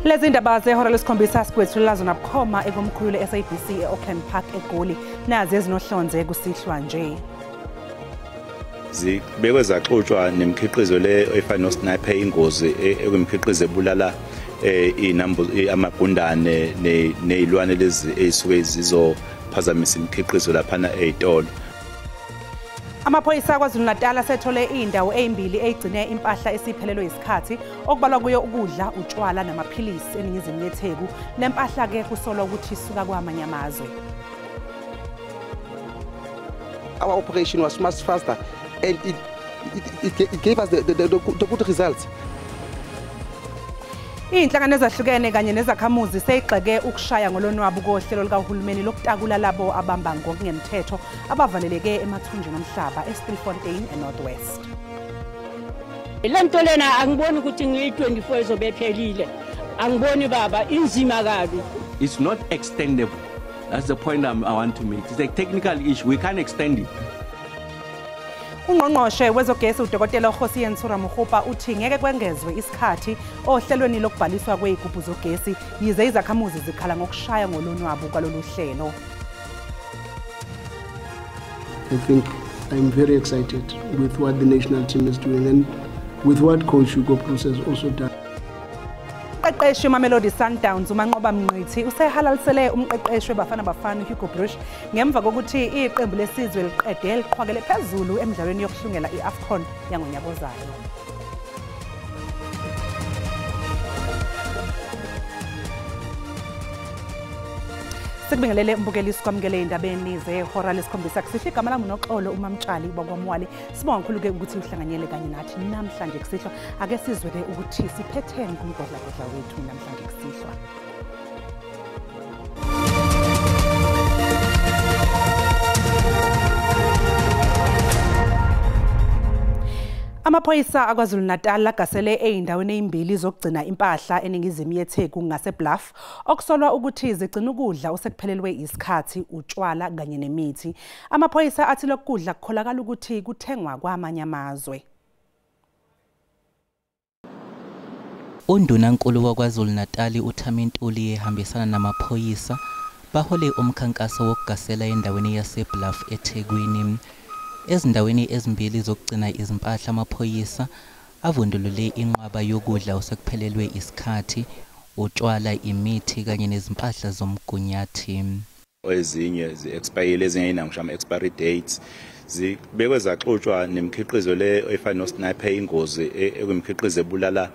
Lezi ndaba zehora lesikhombisa sikwethulela zona bukhoma ekomkhulu le-SABC e-Auckland Park eGoli. Nazi ezinohlonze kusihlwa nje. Zibekwe zaxutshwa nemikhiqizo le efana no-sniper, ingozi ekwimikhiqizo ebulala amagundane nezilwane lezi ezisuke zizophazamisa imikhiqizo laphana ey'tolo. Amaphoyisa KwaZulu-Natal asethole indawo ezimbili ezigcine impahla esiphelelwe isikhathi okubalwa kuyo ukudla, utshwala namaphilisi eningizimu yeTheku. Le mpahla ke kusolwa ukuthi isuka kwamanye amazwe. Our operation was much faster and it gave us the good results. Iy'nhlangano ezahlukene kanye nezakhamuzi seyigxeke ukushaya ngolonwabu kohlelo likahulumeni lokutakula labo abamba ngokungemthetho abavaleleke emathunjini omhlaba eStilfontein eNorth West. Le nto lena angiboni ukuthi ngiyi-24 izobe ephelile. Angiboni baba, inzima kabi. It's not extendable. That's the point I want to make. It's a technical issue. We can't extend it. Ungqongqoshe wezogesi uDokotela Kgosientsho Ramokgopa uthi ngeke kwengezwe isikhathi ohlelweni lokubhaliswa kwezigubhu zogesi yize izakhamuzi zikhala ngokushaya ngolonwabu kwalolu hlelo. I think I'm very excited with what the national team is doing and with what coach Hugo Broos has also done. Umqeqeshi weMamelodi Sundowns uManqoba Mngqithi usehalalisele umqeqeshi weBafana Bafana Hugo Broos ngemva kokuthi iqembu lesizwe liqede liqhwakele phezulu emidlalweni yokuhlungela i-AFCON yangonyaka ozayo. Sikubingelele mbukeli, sikwamukele indabeni zehora lesikhombisa kusihlwa. Igama lami uNoxolo uMamtshali wakwaMwali. Sibonga kakhulu ke ukuthi uhlanganyele kanye nathi namhlanje kusihlwa. Ake sizwe ke ukuthi siphetheni kumgodlagodla wethu namhlanje kusihlwa. Amaphoyisa aKwaZulu-Natal agasele ey'ndaweni ey'mbili zokugcina impahla eningizimu yeTheku ngaseBluff okusolwa ukuthi zigcina ukudla osekuphelelwe isikhathi, utshwala kanye nemithi. Amaphoyisa athi lokhu kudla kukholakala ukuthi kuthengwa kwamanye amazwe. Undunankulu waKwaZulu-Natal uThami Ntuli ehambisana namaphoyisa bahole umkhankaso wokugasela endaweni yaseBluff eThekwini. Ezindaweni ezimbili zokugcina izimpahla amaphoyisa avundulule inqwaba yokudla osekuphelelwe isikhathi, utshwala, imithi kanye nezimpahla zomgunyathi. Ezinye zi-expire, ezinye ayinangisho ama-expiry dates. Zibekwe zaxutshwa nemikhiqizo le efana no-sniper, ingozi ekwimikhiqizo ebulala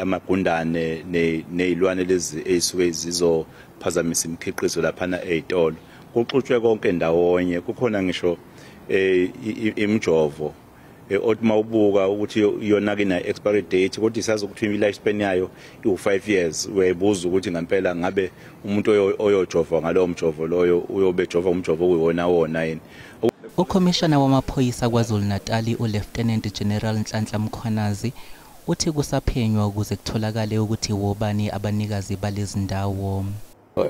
amagundane nezilwane lezi ezisuke zizophazamisa imikhiqizo laphana ey'tolo. Kuxutshwe konke ndawonye, kukhona ngisho imijovo othi mawubuka ukuthi yona ke ina expiry date kodwa isazi ukuthi i-lifespan yayo iwu-5 years. Uyayibuza ukuthi ngempela ngabe umuntu oyojova ngalowo mjovo loyo uyobejova umjovo okuyiwona wona yini. Ukhomishana wamaphoyisa KwaZulu-Natal uLieutenant General Nhlanhla Mkhwanazi uthi kusaphenywa ukuze kutholakale ukuthi wobani abanikazi balezi ndawo.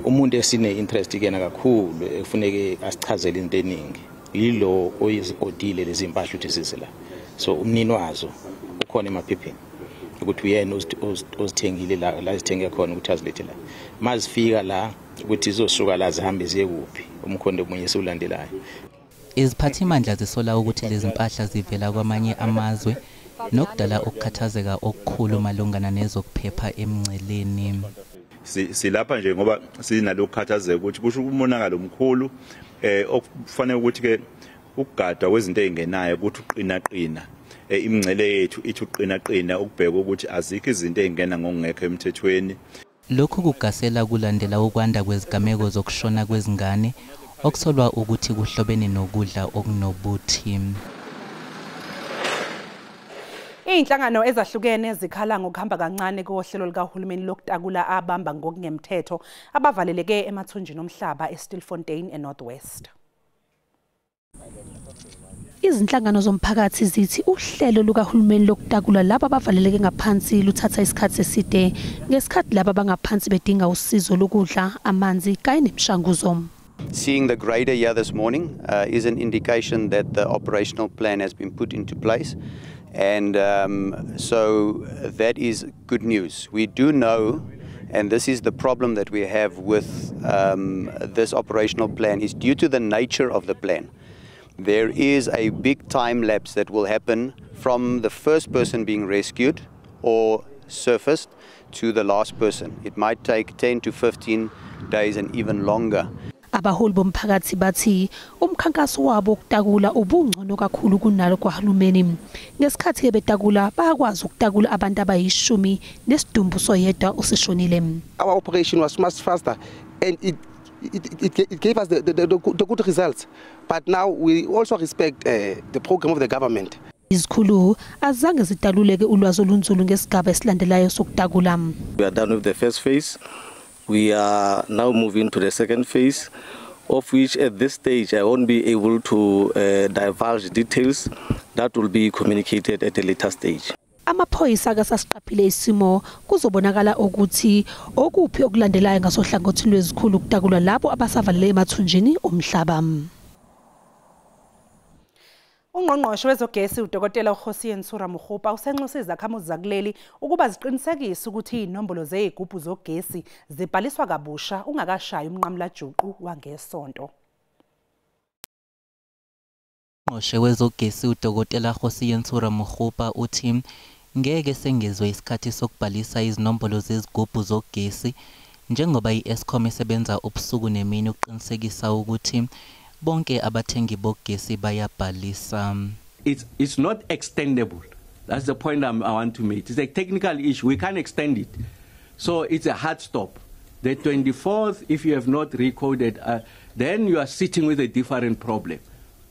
Umuntu esine-interest kuyena kakhulu ekufuneke asichazele into eningi yilo oyizi-odile lezi mpahla ukuthi zize la. So umnini wazo ukhona emaphepheni ukuthi uyena ozithengile la ezithenge khona ukuthi azilethe la. Mazifika la ukuthi zizosuka la zihambe ziye kuphi, umkhondo omunye esiwulandelayo. Iziphathimandla zisola ukuthi lezi mpahla zivela kwamanye amazwe nokudala ukukhathazeka okukhulu malungana nezokuphepha emngceleni. Silapha nje ngoba sinalokukhathazeka ukuthi kusho umonakalo omkhulu okufanele ukuthi ke ukugadwa kwezinto ezingenayo ukuthi uqina imingcele yethu ithi uqina ukubheka ukuthi azikho izinto ezingena ngokungekho emthethweni. Lokhu kugasela kulandela ukwanda kwezigameko zokushona kwezingane okusolwa ukuthi kuhlobene nokudla okunobuthi. Iy'nhlangano ezahlukene zikhala ngokuhamba kancane kohlelo likahulumeni lokutakula abamba ngokungemthetho abavaleleke emathunjini omhlaba eStilfontein eNorth West. Izinhlangano zomphakathi zithi uhlelo lukahulumeni lokutakula laba abavaleleke ngaphansi luthatha isikhathi eside ngesikhathi laba abangaphansi bedinga usizo lokudla, amanzi kanye nemishanguzo. Seeing the grader here this morning is an indication that the operational plan has been put into place. And so that is good news. We do know, and this is the problem that we have with this operational plan, is due to the nature of the plan. There is a big time lapse that will happen from the first person being rescued or surfaced to the last person. It might take 10 to 15 days and even longer. Abaholi bomphakathi bathi umkhankaso wabo wokutakula ubungcono kakhulu kunalo kwahulumeni. Ngesikhathi betakula bayakwazi ukutakula abantu abayishumi nesidumbu soyedwa osishonile. Our operation was much faster and it gave us the good results. But now we also respect the program of the government. Izikhulu azange zidaluleke ulwazi olunzulu ngesigaba esilandelayo sokutakula. We are done with the first phase. We are now moving to the second phase, of which at this stage I won't be able to divulge details that will be communicated at a later stage. Amaphoyisa akasasiqaphile isimo kuzobonakala ukuthi okuphi okulandelayo ngasohlangothini lwezikhulu ukutakulwa labo abasavalele emathunjini omhlaba. Ungqongqoshe wezogesi uDokotela uKgosientsho Ramokgopa usenxuse izakhamuzi zakuleli ukuba ziqinisekise ukuthi inombolo zezigubhu zogesi zibhaliswa kabusha ungakashayi umnqamulajuqu wangesonto. Ungqongqoshe wezogesi uDokotela Kgosientsho Ramokgopa uthi ngeke sengezwe isikhathi sokubhalisa izinombolo zezigubhu zogesi njengoba i-Eskom isebenza ubusuku nemini ukuqinisekisa ukuthi bonke abathengi bogesi bayabhalisa. It's not extendable. That's the point I want to make. It's a technical issue. We can't extend it. So it's a hard stop. The 24th, if you have not recoded, then you are sitting with a different problem.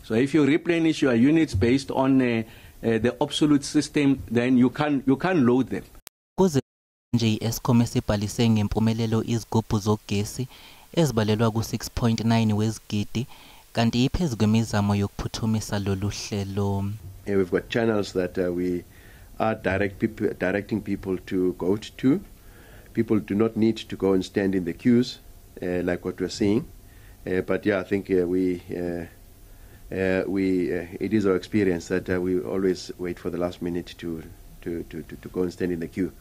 So if you replenish your units based on the obsolete system, then you can't load them. Kuze nje i-Eskom esibhalise ngempumelelo izigubhu zogesi ezibalelwa ku-6.9 wezigidi kanti iphezu kwemizamo yokuphuthumisa lolu hlelo. We've got channels that we are directing people to go to. People do not need to go and stand in the queues like what we're seeing. But yeah, I think it is our experience that we always wait for the last minute to go and stand in the queue.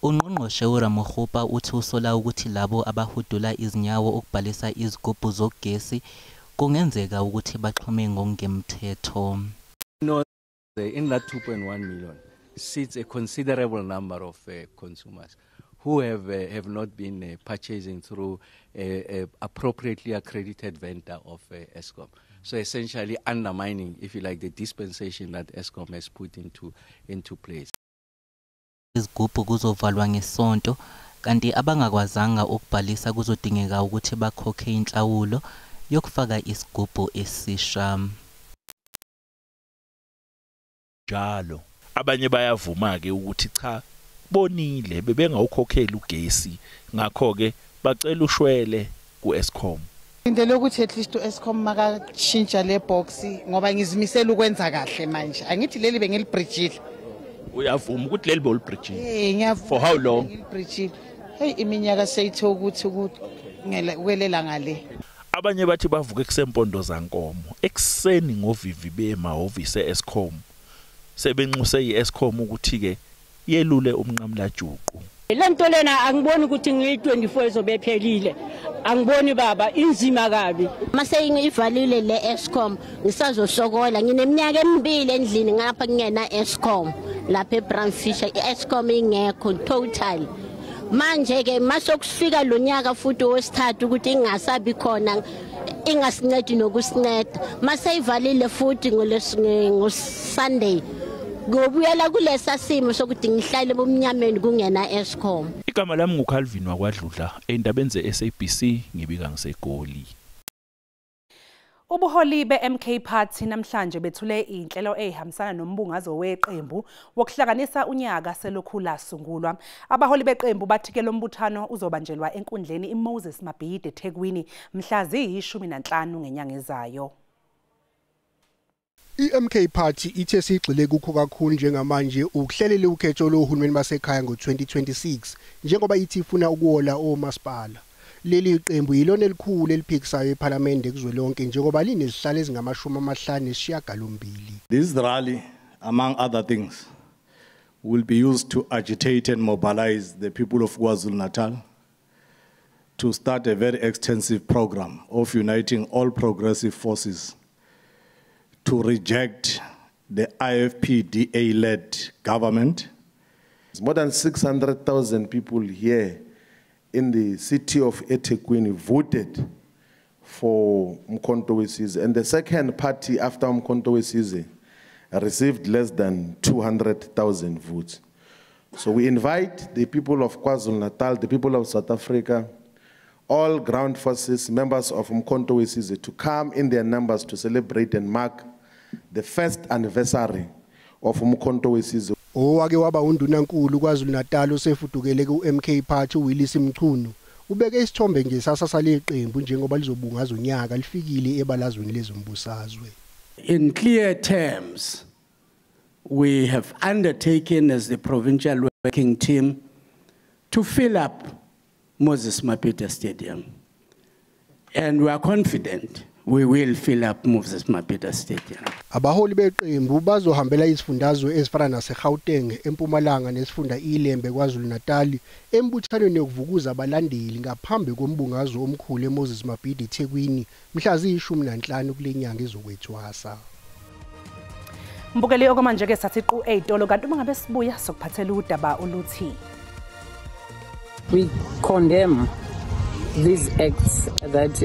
Ungqongqoshe uRamokgopa uthi usola ukuthi labo abahudula izinyawo ukubhalisa izigubhu zogesi kungenzeka ukuthi baxhume ngokungemthetho. No, in that 2.1 million sits a considerable number of consumers who have not been purchasing through a appropriately accredited vendor of Eskom. So essentially undermining, if you like, the dispensation that Eskom has put into place. Izigubhu kuzovalwa ngesonto kanti abangakwazanga ukubhalisa kuzodingeka ukuthi bakhokhe inhlawulo yokufaka isigubhu esisha. Njalo abanye bayavuma ke ukuthi cha bonile bebengawukhokheli ugesi, ngakho ke bacela ushwele ku-Eskom. Ngilindele ukuthi at least u-Eskom makashintsha le box ngoba ngizimisela ukwenza kahle manje. Angithi leli bengilibridgile. Uyavuma ukuthi leli bolibridgile? Eh, ngiyavuma. For how long? Ngilibridgile. Hey, iminyaka seyithe ukuthi ukwelela ngale. Abanye bathi bavuke kusempondo zankomo ekuseni ngovivi bemahhovisi e-Eskom. Sebenxuse i-Eskom ukuthi ke yelule umnqamulajuqu. Le nto lena angiboni ukuthi ngiyi-24 izobe iphelile. Angiboni baba, inzima kabi. Mase ivalile le Eskom ngisazosokola. Ngineminyaka emibili endlini ngapha kungena Eskom lapha eBrown Fisher, i-Eskom ingekho total. Manje ke masokufika lo nyaka futhi wesithathu ukuthi ingasabi khona, ingasincedi nokusinceda. Mase ivalile futhi ngo-Sunday. Ngobuyela kulesa simo sokuthi ngihlale ebumnyameni kungena Eskom. Igama lami nguCalvin wakwaDludla endabeni ze-SABC ngibika ngiseGoli. Ubuholi be-MK Party namhlanje bethule inhlelo ezihambisana nombungazo weqembu wokuhlanganisa unyaka selokhu lasungulwa. Abaholi beqembu bathi ke lo mbuthano uzobanjelwa enkundleni iMoses Mabhida eThekwini mhla ziyi-15 ngenyanga ezayo. I-MK Party ithe sigxile kukho kakhulu njengamanje ukuhlelela ukhetho lohulumeni basekhaya ngo-2026 njengoba ithi ifuna ukuwola omasipala. Leli qembu yilona elikhulu eliphikisayo ePhalamende kuzwelonke njengoba linezihlalo ezingama-58. This rally among other things, will be used to agitate and mobilize the people of KwaZulu-Natal to start a very extensive program of uniting all progressive forces to reject the IFP-DA-led government. More than 600,000 people here in the city of eThekwini voted for Umkhonto weSizwe, and the second party after Umkhonto weSizwe received less than 200,000 votes. So we invite the people of KwaZulu-Natal, the people of South Africa, all ground forces, members of Umkhonto weSizwe, to come in their numbers to celebrate and mark the first anniversary of Umkhonto weSizwe. Owake waba undunankulu KwaZulu-Natal osefudukele ku-MK Party uWillies Mchunu ubeke isithombe ngesasasa leqembu njengoba lizobungaza unyaka lifikile ebalazweni lezombusazwe. In clear terms, we have undertaken as the provincial working team to fill up Moses Mabhida Stadium. And we are confident we will fill up Moses Mabhida Stadium. Abaholi beqembu bazohambela izifundazwe ezifana naseGauteng, eMpumalanga nesifunda iLembe KwaZulu-Natal embuthanweni yokuvukuza abalandeli ngaphambi kombungazo omkhulu eMoses Mabhida eThekwini mhla ziyi-15 kule nyanga ezokwethwasa. Mbukeli okwamanje ke sathi qu ey'tolo kanti uma ngabe sibuya sokuphathela udaba oluthi we condemn these acts that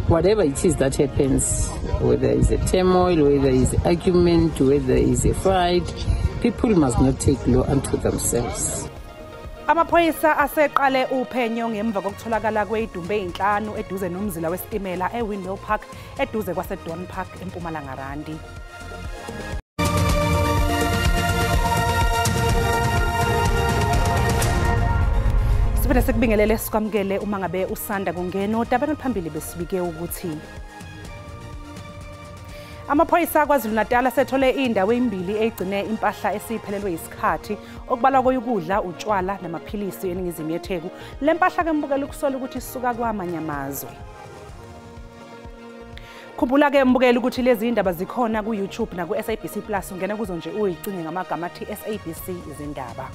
whatever it is that happens, whether it's a turmoil, whether it's argument, whether it's a fight, people must not take law unto themselves. Amaphoyisa aseqale uphenyo ngemva kokutholakala kwezidumbu ezinhlanu eduze nomzila wesitimela eWindmill Park eduze kwaseDon Park eMpumalanga Randi. Siphinde sikubingelele sikwamukele uma ngabe usanda kungena odabeni oluphambili besibike ukuthi amaphoyisa KwaZulu-Natal asethole indawo ezimbili egcine impahla esiphelelwe isikhathi okubalwa koyukudla, utshwala namaphilisi eningizimu yeTheku. Le mpahla ke mbukela ukusola ukuthi isuka kwamanye amazwe. Khumbula ke mbukela ukuthi lezi indaba zikhona ku YouTube na ku SABC Plus, ungena kuzo nje uyicinge ngamagama athi SABC izindaba.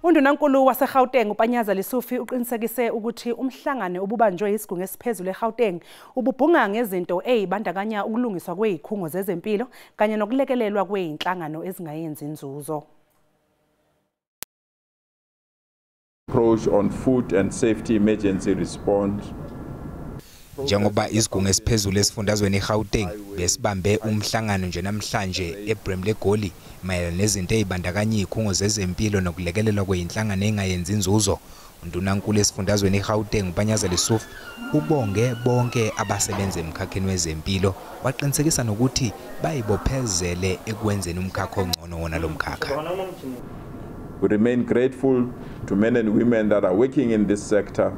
Undunankulu waseGauteng uPanyaza Lesufi uqinisekise ukuthi umhlangano obubanjwe isigungu esiphezulu eGauteng ububhunga ngezinto ezibandakanya ukulungiswa kwezikhungo zezempilo kanye nokulekelelwa kweinhlangano ezingayenzi inzuzo. Approach on food and safety emergency response. Njengoba isigungu esiphezulu esifundazweni eGauteng besibambe umhlangano nje namhlanje eBramley Goli mayelana nezinto ezibandakanya izikhungo zezempilo nokulekelelwa kweinhlangano engayenzi inzuzo, undunankulu esifundazweni eGauteng uPanyaza Lesufi ubonge bonke abasebenza emkhakheni wezempilo waqinisekisa nokuthi bayibophezele ekwenzeni umkhakha ongcono wona lo mkhakha. We remain grateful to men and women that are working in this sector,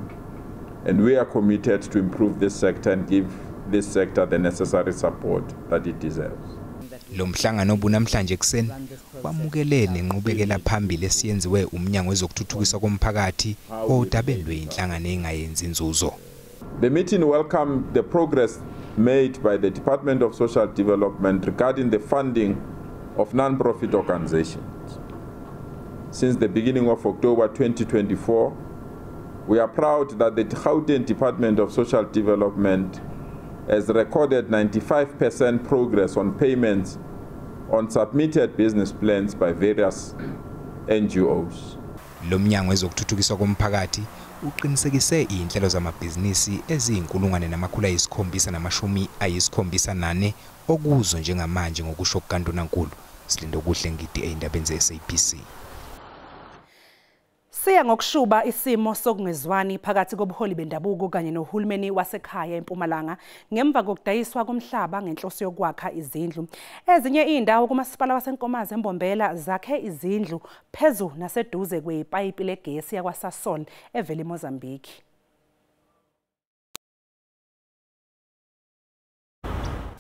and we are committed to improve this sector and give this sector the necessary support that it deserves. Lo mhlangano obunamhlanje ekuseni wamukele nenqubekela phambili esiyenziwe umnyango wezokuthuthukiswa komphakathi odabeni lweinhlangano engayenzi inzuzo. The meeting welcomed the progress made by the Department of Social Development regarding the funding of non-profit organizations. Since the beginning of October 2024, we are proud that the Gauteng Department of Social Development has recorded 95% progress on payments on submitted business plans by various NGOs. Lo mnyango wezokuthuthukiswa komphakathi uqinisekise izinhlelo zamabhizinisi eziyi-774 okuzo njengamanje ngokusho kukaNdunankulu. Silindokuhle Ngidi ey'ndabeni ze-SABC. Siya ngokushuba isimo sokungezwani phakathi kobuholi bendabuko kanye nohulumeni wasekhaya eMpumalanga ngemva kokudayiswa komhlaba ngenhloso yokwakha izindlu. Ezinye izindawo kumasipala waseNkomazi eMbombela zakhe izindlu phezu naseduze kwepayipi legesi yakwaSasol evela eMozambique.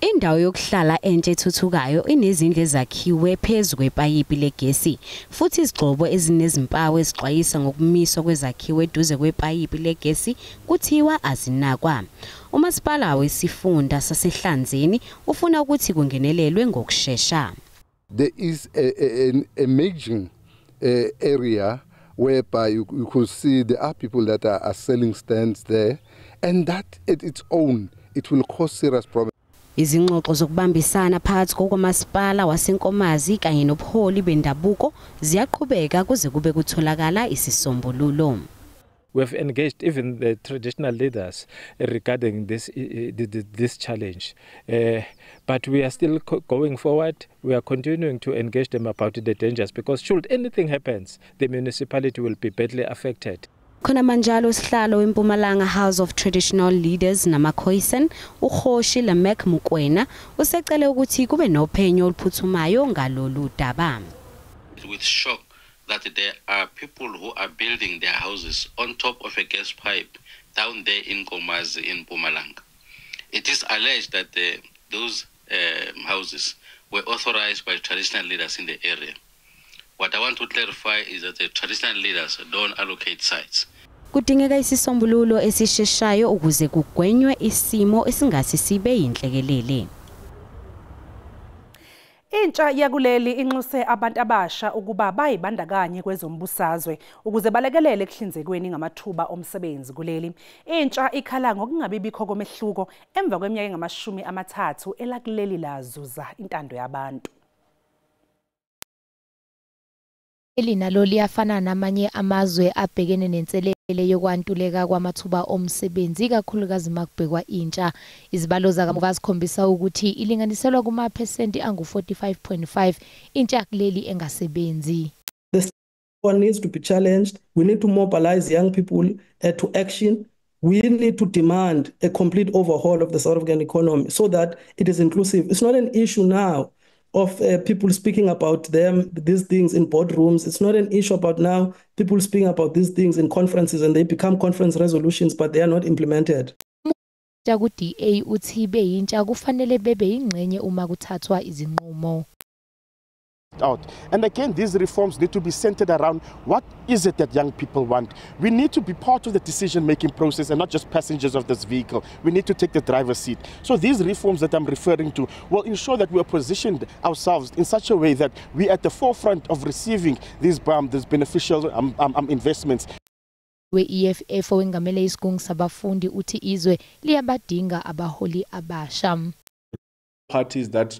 Indawo yokuhlala entsha ethuthukayo inezindlu ezakhiwe phezu kwepayipi legesi futhi izigxobo ezinezimpawu ezixwayisa ngokumiswa kwezakhiwo eduze kwepayipi legesi kuthiwa azinakwa. Umasipala wesifunda saseHlanzeni ufuna ukuthi kungenelelwe ngokushesha. There is an emerging area whereby you could see there are people that are selling stands there, and that at its own it will cause serious problems. Izingxoxo zokubambisana phakathi komasipala waseNkomazi kanye nobuholi bendabuko ziyaqhubeka kuze kube kutholakala isisombululo. We have engaged even the traditional leaders regarding this challenge, but we are still going forward. We are continuing to engage them about the dangers, because should anything happens, the municipality will be badly affected. Khona manjalo sihlalo weMpumalanga House of Traditional Leaders namaKhoisan uKhoshi Lamek Mukwena usecele ukuthi kube nophenyo oluphuthumayo ngalolu daba. With shock that there are people who are building their houses on top of a gas pipe down there in Nkomazi in Mpumalanga. It is alleged that those houses were authorized by traditional leaders in the area. What I want to clarify is that the traditional leaders don't allocate sites. Kudingeka isisombululo esisheshayo ukuze kugwenywe isimo esingase sibe yinhlekelele. Intsha yakuleli inxuse abantu abasha ukuba bayibandakanye kwezombusazwe ukuze balekelele ekuhlinzekweni ngamathuba omsebenzi kuleli. Intsha ikhala ngokungabibikho komehluko emva kweminyaka engama-30 elakuleli lazuza intando yabantu. Elinalo liyafana namanye amazwe abhekene nenselele yokwantuleka kwamathuba omsebenzi ikakhulukazi makubhekwa intsha. Izibalo zakamuva zikhombisa ukuthi ilinganiselwa kumaphesenti angu-45.5 intsha kuleli engasebenzi. This one needs to be challenged. We need to mobilize young people to action. We need to demand a complete overhaul of the South African economy so that it is inclusive. It's not an issue now of people speaking about them, these things in boardrooms. It's not an issue about now people speaking about these things in conferences and they become conference resolutions, but they are not implemented. Ku-DA uthi beyintsha kufanele bebe yingxenye uma kuthathwa izinqumo. Out. And again, these reforms need to be centered around what is it that young people want. We need to be part of the decision-making process and not just passengers of this vehicle. We need to take the driver's seat. So these reforms that I'm referring to will ensure that we are positioned ourselves in such a way that we are at the forefront of receiving these beneficial investments. We-EFF owengamele isigungu sabafundi uthi izwe liyabadinga abaholi abasha. Parties that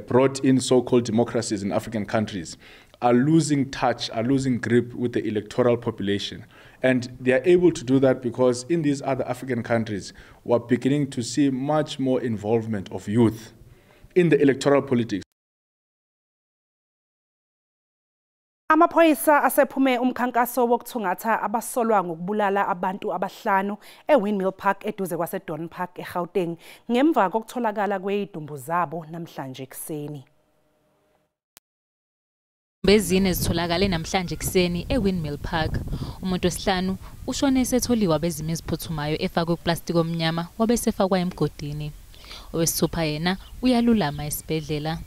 brought in so-called democracies in African countries are losing touch, are losing grip with the electoral population. And they are able to do that because in these other African countries, we're beginning to see much more involvement of youth in the electoral politics. Amaphoyisa asephume umkhankaso wokuthungatha abasolwa ngokubulala abantu abahlanu eWindmill Park eduze kwaseDon Park eGauteng ngemva kokutholakala kwezidumbu zabo namhlanje ekuseni. Bezine zitholakale namhlanje ekuseni eWindmill Park. Umuntu wesihlanu ushone esetholiwe abezimo eziphuthumayo efakwe kuplastiki omnyama wabesefakwa emgodini. Owesithupha yena uyalulama esibhedlela.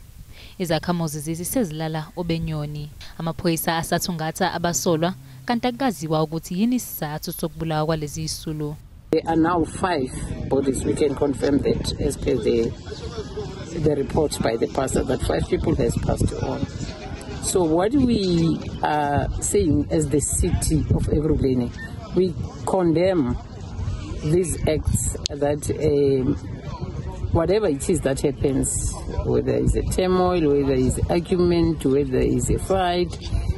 Izakhamuzi zithi sezilala obenyoni. Amaphoyisa asathungatha abasolwa kanti akukaziwa ukuthi yini isizathu sokubulawa kwalezi zisulu. There are now 5 bodies. We can confirm that as per the reports by the pastor that 5 people has passed on. So what we are saying as the city of Ekurhuleni, we condemn these acts that whatever it is that happens, whether it's a turmoil, whether it's argument, whether it's a fight,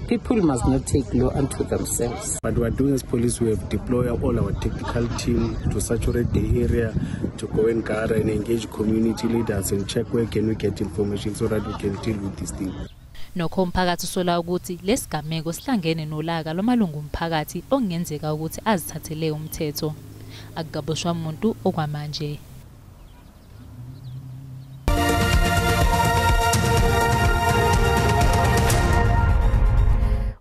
people must not take law unto themselves. What we are doing as police, we have deployed all our technical team to saturate the area, to go and gather and engage community leaders and check where can we get information so that we can deal with this thing. Nokho umphakathi usola ukuthi lesigameko sihlangene nolaka lwamalungu omphakathi okungenzeka ukuthi azithathele umthetho. Akukaboshwa umuntu okwamanje.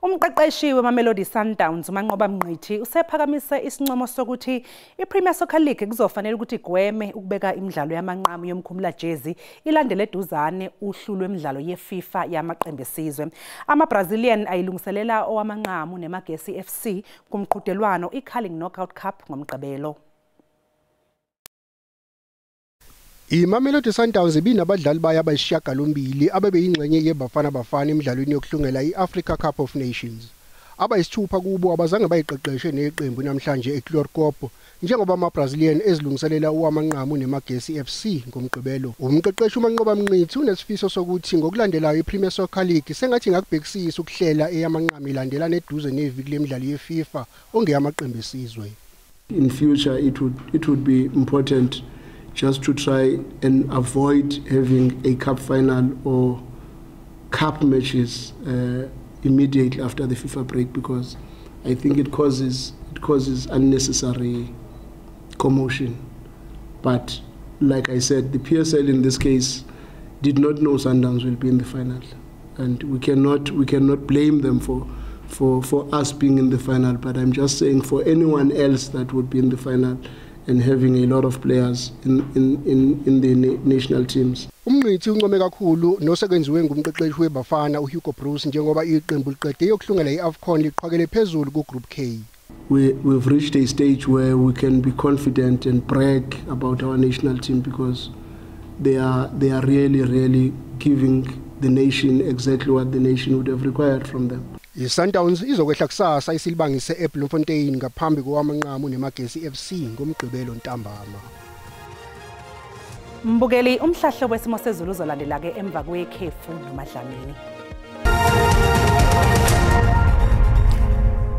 Umqeqeshi Umqeqeshi weMamelodi Sundowns uManqoba Mngqithi usephakamise isincomo sokuthi iPremier Soccer League kuzofanele ukuthi igweme ukubeka imidlalo yamanqamu yomkhumulajezi ilandele eduzane uhlu lwemidlalo yeFIFA yamaqembu esizwe. Ama-Brazilian ayilungiselela owamanqamu neMagesi FC kumqhudelwano iCarling Knockout Cup ngoMgqibelo. IMamelodi Sundowns ibinabadlali bayo abayisishiyagalombili abebeyingxenye yeBafana Bafana emidlalweni yokuhlungela i-Africa Cup of Nations. Abayisithupha kubo abazange bayiqeqeshe neqembu namhlanje eChloorkop njengoba ama-Brazilian ezilungiselela owamanqamu neMagesi FC ngoMgqibelo. Umqeqeshi uManqoba Mngqithi unesifiso sokuthi ngokulandelayo iPremier Soccer League sengathi ingakubhekisisa ukuhlela eyamanqamu ilandelana eduze neviki lemidlalo yeFIFA ongeyamaqembu esizwe. In future it would be important just to try and avoid having a cup final or cup matches immediately after the FIFA break, because I think it causes unnecessary commotion. But like I said, the PSL in this case did not know Sundowns will be in the final, and we cannot blame them for us being in the final. But I'm just saying for anyone else that would be in the final and having a lot of players in the national teams. UMngqithi uncome kakhulu nosekwenziwe ngumqeqeshi weBafana uHugo Broos njengoba iqembu liqede yokuhlungela iAfcon liqhakele phezulu kuGroup K. We've reached a stage where we can be confident and brag about our national team, because they are really, really giving the nation exactly what the nation would have required from them. ISundowns izokwehla kusasa isilibangise eBloemfontein ngaphambi kowamanqamu neMagesi FC ngoMgqibelo ntambama. Mbukeli, umhlahlo wesimo sezulu uzolandela ke emva kwekhefu noMadlamini.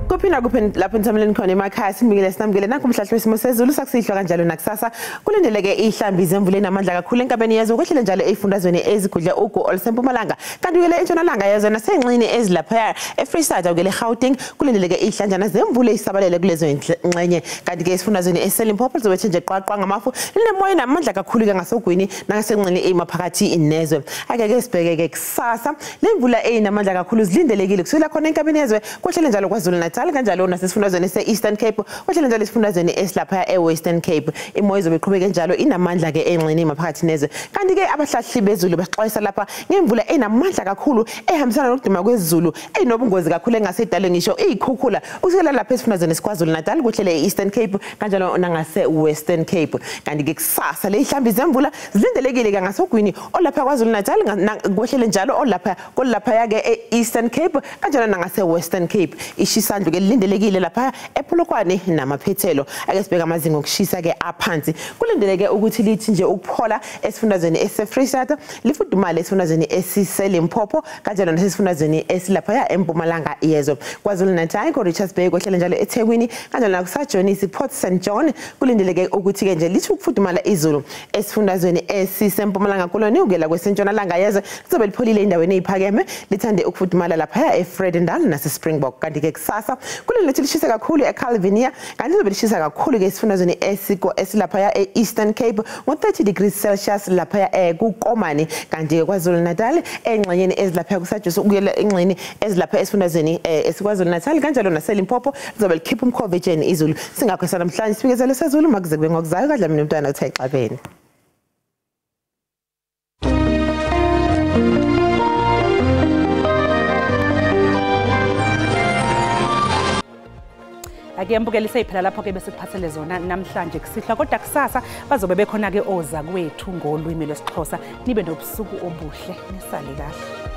Kuphina kuphi lapho nithameleni khona emakhaya, sinibikele sinamukele nakho umhlahlo wesimo sezulu sakusihlwa kanjalo nakusasa. Kulindeleke ihlambi zemvula enamandla kakhulu enkabeni yezwe, kwehlele njalo ezifundazweni ezigudla ugu olusempumalanga, kanti ukele entshonalanga yezwe nasengxini ezilaphaya eFree State ukele eGauteng kulindeleke ihlanjana zemvula ezisabalele kulezo ngxenye. Kanti ke esifundazweni eseLimpopo lizobethe nje qwaqwa ngamafu linemoya namandla kakhulu ke ngasogwini nangasengxini emaphakathi nezwe. Ake ke sibheke ke kusasa, lemvula eyinamandla kakhulu zilindelekile kusukela khona enkabeni yezwe kwehlele njalo KwaZulu-Natal kanjalo nasesifundazweni se-Eastern Cape kwehlele njalo esifundazweni esilapha e-Western Cape. Imoya izobe iqhubeke njalo inamandla ke engxenye maphakathi nezwe. Kanti ke abahlahli bezulu baxwayisa lapha ngemvula enamandla kakhulu ehambisana nokuduma kwezulu enobungozi kakhulu engase idale ngisho izikhukhula ukusukela lapha esifundazweni esiKwaZulu-Natal kuhlele e-Eastern Cape kanjalo nangase-Western Cape. Kanti ke kusasa le ihlambi zemvula zilindelekile ke ngasogwini olapha KwaZulu-Natal kwehlele njalo olapha kolaphaya ke e-Eastern Cape kanjalo nangase-Western Cape. Ishisandlu ke lindelekile lapha ePolokwane namaphethelo. Ake sibheke amazinga okushisa ke aphansi. Kulindeleke ukuthi lithi nje ukuphola esifundazweni eseFree State, lifudumale esifundazweni esiseLimpopo kanjalo nasesifundazweni esilaphaya eMpumalanga yezwe. KwaZulu-Natal ko-Richards Bay kwehlele njalo eThekwini kanjalo nakusajonisi Port St John kulindeleke ukuthi ke nje lithi ukufudumala izulu esifundazweni esisempumalanga koloni ukuyela kwesentshonalanga yezwe lizobe lipholile endaweni eyiphakeme, lithande ukufudumala laphaya eFredendal naseSpringbok. Kanti ke kusasa kulindeleke lishise kakhulu eCalvinia kanti lizobe lishisa kakhulu ke esifundazweni esilaphaya e-Eastern Cape ngo-30 degrees Celsius laphaya kuKomani. Kanti ke KwaZulu-Natal engxenyeni ezilaphaya kusajusi ukuyela engxenyeni ezilapha esifundazweni esiKwaZulu-Natal kanjalo naseLimpopo lizobe likhipha umkhovetsheni izulu. Singakho sanamhlanje sibikezelo sezulu makuze kube ngokuzayo. Kadlamini umntwana uthe exabeni. Ake mbukeli seyiphela lapho ke besikuphathele zona namhlanje kusihlwa, kodwa kusasa bazobe bekhona ke oza kwethu ngolwimi lwesiXhosa. Nibe nobusuku obuhle, nisale kahle.